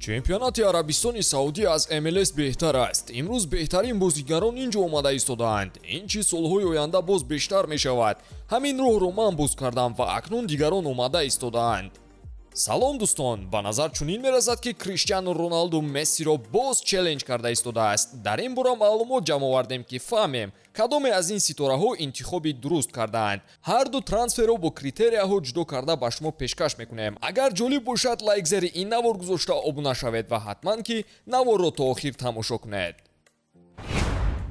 Чемпионати Арабистони Саудӣ аз МЛС беҳтар аст. Имрӯз беҳтарин бозигарон ин ҷо омада истодаанд. Ин чиз солҳои оянда боз бештар мешавад. Ҳамин роҳро ман боз кардам ва акнун дигарон омада истодаанд. Салом дӯстон, ба назар чунин мерасад, ки Криштиану Роналду Мессиро боз челлендж карда истодааст. Дар ин бора маълумот ҷамъ овардем, ки фаҳмем, кадоме аз ин ситораҳо интихоби дуруст кардаанд. Ҳар ду трансферро бо критерияҳо ҷудо карда ба шумо пешкаш мекунем. Агар ҷолиб бошад, лайк зери ин навор гузошта обуна шавед ва ҳатман ки наворро то охир тамошо кунед.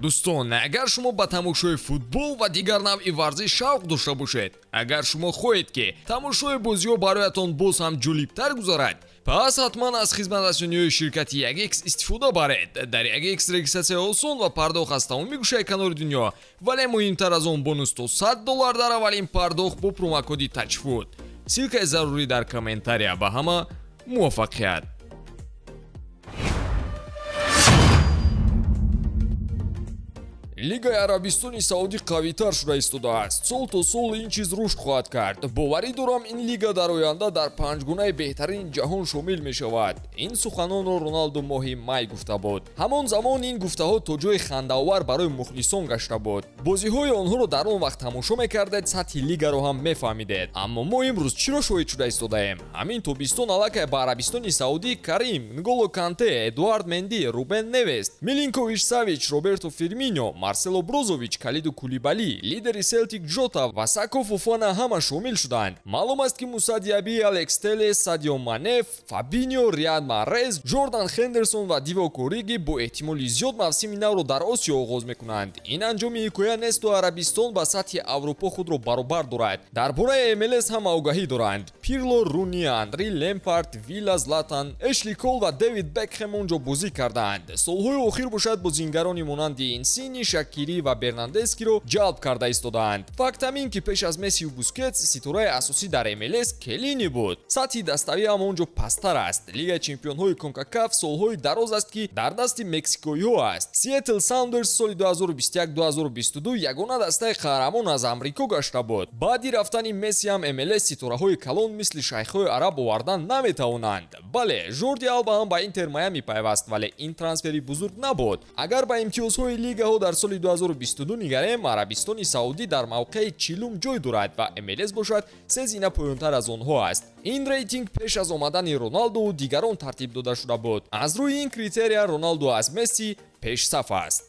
Дӯстон, агар шумо ба тамошои футбол ва дигар навъи варзиш шавқ дошта бошед, агар шумо хоҳед, ки тамошои бозиҳо бароятон боз ҳам ҷолибтар гузарад, пас ҳатман аз хизматрасониҳои ширкати 1X истифода баред. Дар 1X регистратсия осон ва пардохт аз тамоми гӯшаи канори дунё, вале муҳимтар аз он бонус то $100 дар аввалин пардохт бо промокоди TAJFOOT. Ссылкаи зарурӣ дар комментария. Ба ҳама муваффақият! Лигаи Арабистони Саудӣ қавитар шуда истодааст. Сол то сол ин чиз рушд хоҳад кард. Боварӣ дорам, ин лига дар оянда дар панҷгунаи беҳтарини ҷаҳон шомил мешавад. Ин суханонро Роналду моҳи май гуфта буд. Ҳамон замон ин гуфтаҳо то ҷои хандаовар барои мухлисон гашта буд. Бозиҳои онҳоро дар он вақт тамошо мекардед, сатҳи лигаро ҳам мефаҳмидед. Аммо мо имрӯз чиро шоҳид шуда истодаем? Ҳамин тобистон аллакай ба Арабистони Саудӣ Карим, Нголо Канте, Эдуард Менди, Рубен Невес, Милинкович Савич, Роберто Фирмино, Марсело Брозович, Калиду Кулибали, лидери Селтик Жота ва Сако Фофана ҳама шомил шуданд. Маълум аст, ки Муса Диаби, Алекс Телес, Садио Мане, Фабиньо, Риад Маҳрез, Ҷордан Хендерсон ва Дивок Ориги бо эҳтимоли зиёд мавсими навро дар Осиё оғоз мекунанд. Ин анҷоми ҳикоя несту Арабистон ба сатҳи Аврупо худро баробар дорад. Дар бораи МЛС ҳам огаҳӣ доранд. Пирло, Руни, Анри, Лемпард, Вилла, Златан, Эшли Кол ва Дэвид Бекхем онҷо бозӣ кардаанд. Солҳои охир бошад бозингарони монанди Инсини, Шакири ва Бернандескиро ҷалб карда истодаанд. Факт ҳамин, ки пеш аз Мессию Бускетс ситораи асосӣ дар МЛС Келини буд. Сатҳи даставӣ ҳам он ҷо пасттар аст. Лигаи чемпионҳои Конкакаф солҳои дароз аст, ки дар дасти мексикоиҳо аст. Сиэтл Саундерс соли 2021-2022 ягона дастаи қаҳрамон аз Амрико гашта буд. Баъди рафтани Месси ҳам МЛС ситораҳои калон мисли шайхҳои араб овардан наметавонанд. Бале, Жорди Алба ҳам ба Интер Майами пайваст, вале ин трансфери бузург набуд. Агар ба имтиёзҳои лигаҳо дар соли 2022 нигарем, Арабистони Саудӣ дар мавқеи 40-ум ҷой дорад ва МЛС бошад се зина поёнтар аз онҳо аст. Ин рейтинг пеш аз омадани Роналду дигарон тартиб дода шуда буд. Аз рӯи ин критерия Роналду аз Месси пешсаф аст.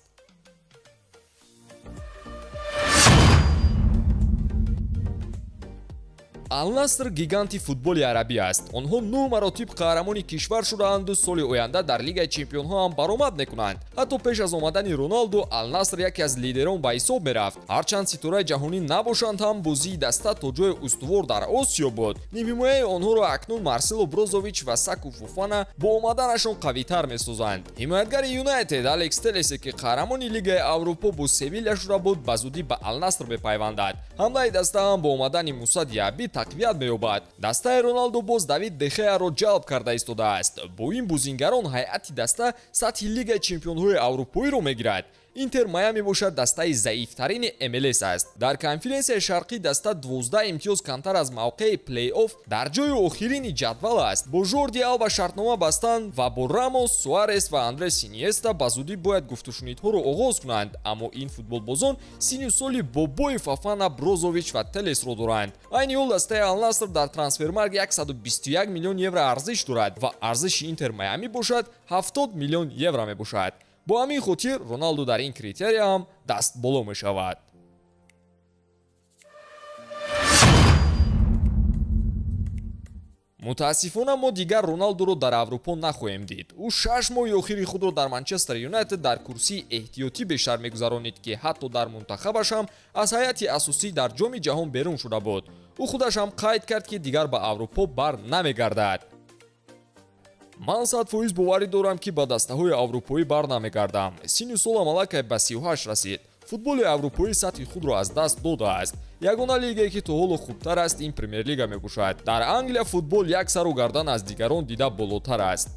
Ал-Наср гиганти футболи арабӣ аст. Онҳо 9 маротиб қаҳрамони кишвар шудаанду соли оянда дар Лигаи чемпионҳо ҳам баромад мекунанд. Ҳатто пеш аз омадани Роналду Ал-Наср яке аз лидерон ба ҳисоб мерафт. Ҳарчанд ситораи ҷаҳонӣ набошанд ҳам бозии даста то ҷои устувор дар Осиё буд. Нимҳимояи онҳоро акнун Марсело Брозович ва Саку Фофана бо омаданашон қавитар месозанд. Ҳимоятгари Юнайтед Алекс Телесе, ки қаҳрамони Лигаи Аврупо бо Севиля шуда буд, ба зудӣ ба Ал-Наср мепайвандад. Ҳамлаи даста ҳам бо омадани Муса Диаби тақвият меёбад. Дастаи Роналду боз Давид Дехеаро ҷалб карда истодааст. Бо ин бозингарон ҳайати даста сатҳи Лигаи чемпионҳои аврупоиро мегирад. Интер Майами бошад дастаи заифтарини МЛС аст. Дар конференсияи шарқӣ даста 12 имтиёз камтар аз мавқеи плей-офф дар ҷои охирини ҷадвал аст. Бо Жорди Алба шартнома бастанд ва бо Рамос, Суарес ва Андрес Иниеста ба зудӣ бояд гуфтушунидҳоро оғоз кунанд, аммо ин футболбозон синну соли бобои Фафана, Брозович ва Телесро доранд. Айни ҳол дастаи Ал-Наср дар трансфермарк 121 миллион евро арзиш дорад ва арзиши Интер Майами бошад 70 миллион евро мебошад. Бо ҳамин хотир Роналду дар ин критерия ҳам даст боло мешавад. Мутаассифона мо дигар Роналдуро дар Аврупо нахоҳем дид. Ӯ 6 моҳи охири худро дар Манчестер Юнайтед дар курсии эҳтиётӣ бештар мегузаронид, ки ҳатто дар мунтахабаш ҳам аз ҳайати асосӣ дар ҷоми ҷаҳон берун шуда буд. Ӯ худаш ҳам қайд кард, ки дигар ба Аврупо бар намегардад. Ман 100% боварӣ дорам, ки ба дастаҳои аврупоӣ бар намегардам. Синну солам аллакай ба 38 расид. Футболи аврупоӣ сатҳи худро аз даст додааст. Ягона лигае, ки то ҳоло хубтар аст, ин Премер-лига мебошад. Дар Англия футбол як сару гардан аз дигарон дида болотар аст.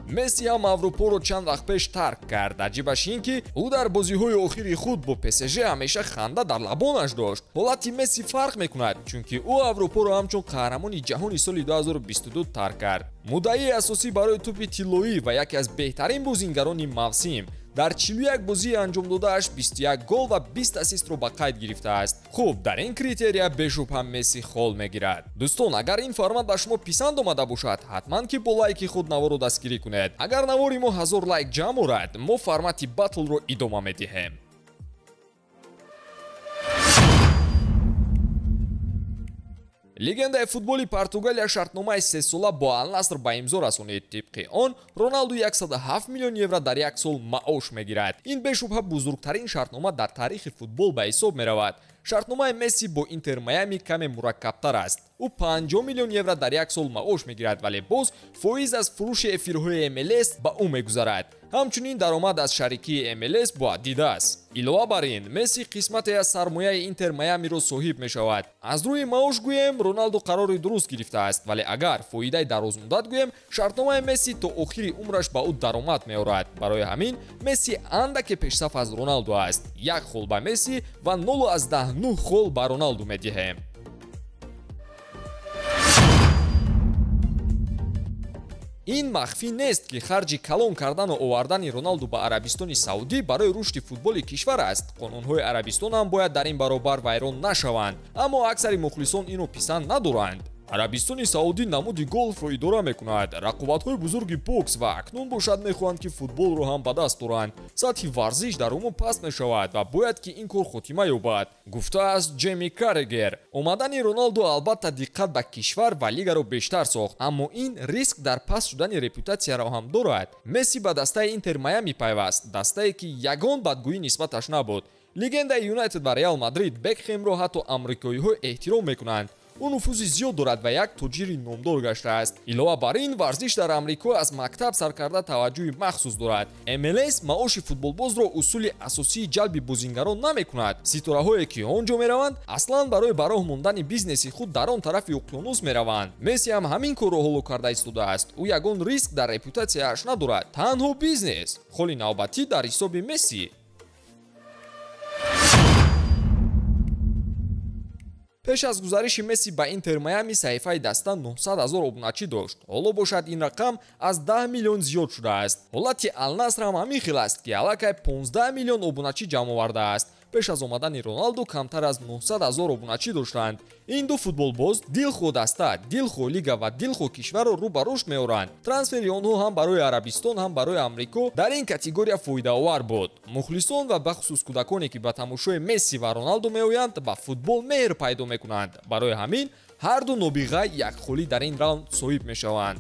Месси ҳам Аврупоро чанд вақт пеш тарк кард. Аҷибаш ин ки ӯ дар бозиҳои охири худ бо ПСЖ ҳамеша ханда дар лабонаш дошт. Ҳолати Месси фарқ мекунад, чунки ӯ Аврупоро ҳамчун қаҳрамони ҷаҳони соли 2022 тарк кард. Муддаии асосӣ барои тӯпи тиллоӣ ва яке аз беҳтарин бозингарони мавсим дар 41 бозии анҷомдодааш 21 гол ва 20 ассистро ба қайд гирифтааст. Хуб, дар ин критерия бешубҳа Месси хол мегирад. Дӯстон, агар ин формат ба шумо писанд омада бошад, ҳатман ки бо лайки худ наворо дастгирӣ кунед. Агар навори мо 1000 лайк ҷамъ орад, мо формати батлро идома медиҳем. Легендаи футболи Португалия шартномаи сесола бо Ал-Наср ба имзо расонид. Тибқи он, Роналду 107 миллион евро дар як сол маош мегирад. Ин бешубҳа бузургтарин шартнома дар таърихи футбол ба ҳисоб меравад. Шартномаи Месси бо Интер Майами каме мураккабтар аст. Ӯ 50 миллион евро дар як сол маош мегирад, вале боз фоиз аз фурӯши эфирҳои МЛС ба ӯ мегузарад. Ҳамчунин даромад аз шарикии МЛС бо Адидас. Илова бар ин, Месси қисмате аз сармояи Интер Майамиро соҳиб мешавад. Аз рӯи маош гӯем, Роналду қарори дуруст гирифтааст, вале агар фоидаи дарозмуддат гӯем, шартномаи Месси то охири умраш ба ӯ даромад меорад. Барои ҳамин Месси андаке пешсаф аз Роналду аст. Як хол ба Месси ва 0,9 хол ба Роналду медиҳем. Ин махфӣ нест, ки харҷи калон кардану овардани Роналду ба Арабистони Саудӣ барои рушди футболи кишвар аст. Қонунҳои Арабистон ҳам бояд дар ин баробар вайрон нашаванд, аммо аксари мухлисон инро писанд надоранд. Арабистони Саудӣ намуди голфро идора мекунад, рақобатҳои бузурги бокс ва акнун бошад мехоҳанд, ки футболро ҳам ба даст доранд. Сатҳи варзиш дар умум паст мешавад ва бояд ки ин кор хотима ёбад, гуфтааст Ҷеми Каррегер. Омадани Роналду албатта диққат ба кишвар ва лигаро бештар сохт, аммо ин риск дар паст шудани репутатсияро ҳам дорад. Месси ба дастаи Интер Майами пайваст, дастае ки ягон бадгӯӣ нисбаташ набуд. Легендаи Юнайтед ва Реал Мадрид Бекхемро ҳатто амрикоиҳо эҳтиром мекунанд. Ӯ нуфузи зиёд дорад ва як тоҷири номдор гаштааст. Илова бар ин, варзиш дар Амрико аз мактаб сар карда таваҷҷӯҳи махсус дорад. МЛС маоши футболбозро усули асосии ҷалби бозингарон намекунад. Ситораҳое ки он ҷо мераванд, аслан барои ба роҳ мондани бизнеси худ дар он тарафи уқёнус мераванд. Месси ҳам ҳамин корро ҳоло карда истодааст. Ӯ ягон риск дар репутатсияаш надорад, танҳо бизнес. Холи навбатӣ дар ҳисоби Месси. Пеш аз гузариши Месси ба Интер Майами саҳифаи даста 900 ҳазор обуначӣ дошт. Ҳоло бошад ин рақам аз 10 миллион зиёд шудааст. Ҳолати Ал-Наср ҳам ҳамин хел аст, ки аллакай 15 миллион обуначӣ ҷамъ овардааст. Пеш аз омадани Роналду камтар аз 900 ҳазор обуначӣ доштанд. Ин ду футболбоз дилхоҳ даста, дилхоҳ лига ва дилхоҳ кишварро рӯ ба рушд меоранд. Трансфери онҳо ҳам барои Арабистон, ҳам барои Амрико дар ин категория фоидаовар буд. Мухлисон ва бахусус кӯдаконе ки ба тамошои Месси ва Роналду меоянд, ба футбол меҳр пайдо мекунанд. Барои ҳамин ҳар ду нобиға якхолӣ дар ин раунд соҳиб мешаванд.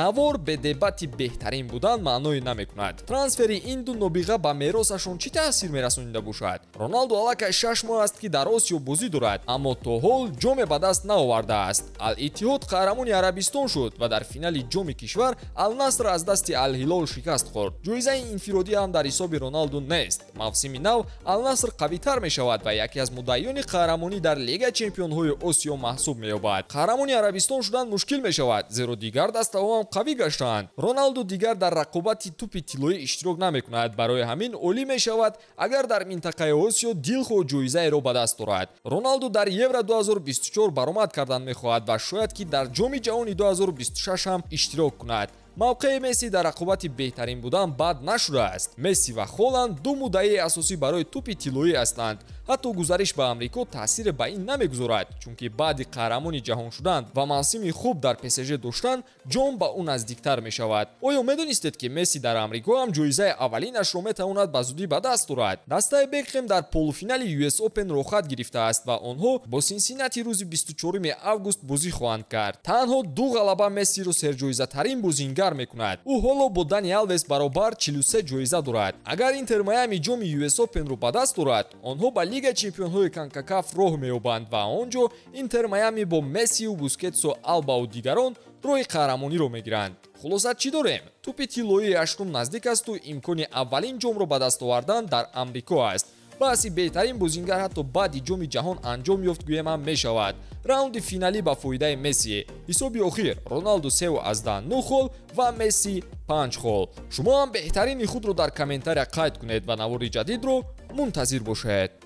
Навор бе дебати беҳтарин будан маъное намекунад. Трансфери ин ду нобиға ба меросашон чӣ таъсир мерасонида бошад? Роналду аллакай 6 моҳ аст, ки дар Осиё бозӣ дорад, аммо то ҳол ҷоме ба даст наовардааст. Ал-Иттиҳод қаҳрамони Арабистон шуд ва дар финали ҷоми кишвар Ал-Наср аз дасти Ал-Ҳилол шикаст хӯрд. Ҷоизаи инфиродӣ ҳам дар ҳисоби Роналду нест. Мавсими нав Ал-Наср қавитар мешавад ва яке аз муддаиёни қаҳрамонӣ дар Лигаи чемпионҳои Осиё маҳсуб меёбад. Қаҳрамони Арабистон шудан мушкил мешавад, зеро дигар дастаҳо ҳам қавӣ гаштаанд. Роналду дигар дар рақобати тӯпи тиллоӣ иштирок намекунад. Барои ҳамин олӣ мешавад, агар дар минтақаи Осиё дилхоҳ ҷоизаеро ба даст орад. Роналду дар Евро 2024 баромад кардан мехоҳад ва шояд ки дар Ҷоми ҷаҳони 2026 ҳам иштирок кунад. Мавқеи Месси дар рақобати беҳтарин будан бад нашудааст. Месси ва Холанд ду муддаии асосӣ барои тӯпи тиллоӣ ҳастанд. Ҳатто гузариш ба Амрико таъсире ба ин намегузорад, чунки баъди қаҳрамони ҷаҳон шудан ва мавсими хуб дар ПСЖ доштан, ҷом ба ӯ наздиктар мешавад. Оё медонистед, ки Месси дар Амрико ҳам ҷоизаи аввалинашро метавонад ба зудӣ ба даст орад? Дастаи Бекхем дар полуфинали US Open роҳхат гирифтааст ва онҳо бо Синсиннати рӯзи 24 август бозӣ хоҳанд кард. Танҳо ду ғалаба Мессиро серҷоизатарин бозингар мекунад. Ӯ ҳоло бо Дани Алвес баробар 43 ҷоиза дорад. Агар Интер Майами ҷоми US Open-ро ба даст орад, онҳо ба Лигаи чемпионҳои Конкакаф роҳ меёбанд ва он ҷо Интер Майами бо Мессиу Бускетсу Албау дигарон роҳи қаҳрамониро мегиранд. Хулоса чӣ дорем? Тӯпи тиллоии ҳаштум наздик асту имкони аввалин ҷомро ба даст овардан дар Амрико аст. Баҳси беҳтарин бозингар ҳатто баъди ҷоми ҷаҳон анҷом ёфт гӯем ҳам мешавад. Раунди финалӣ ба фоидаи Месси. Ҳисоби охир: Роналду 3,9 хол ва Месси 5 хол. Шумо ҳам беҳтарини худро дар комментария қайд кунед ва навори ҷадидро мунтазир бошед.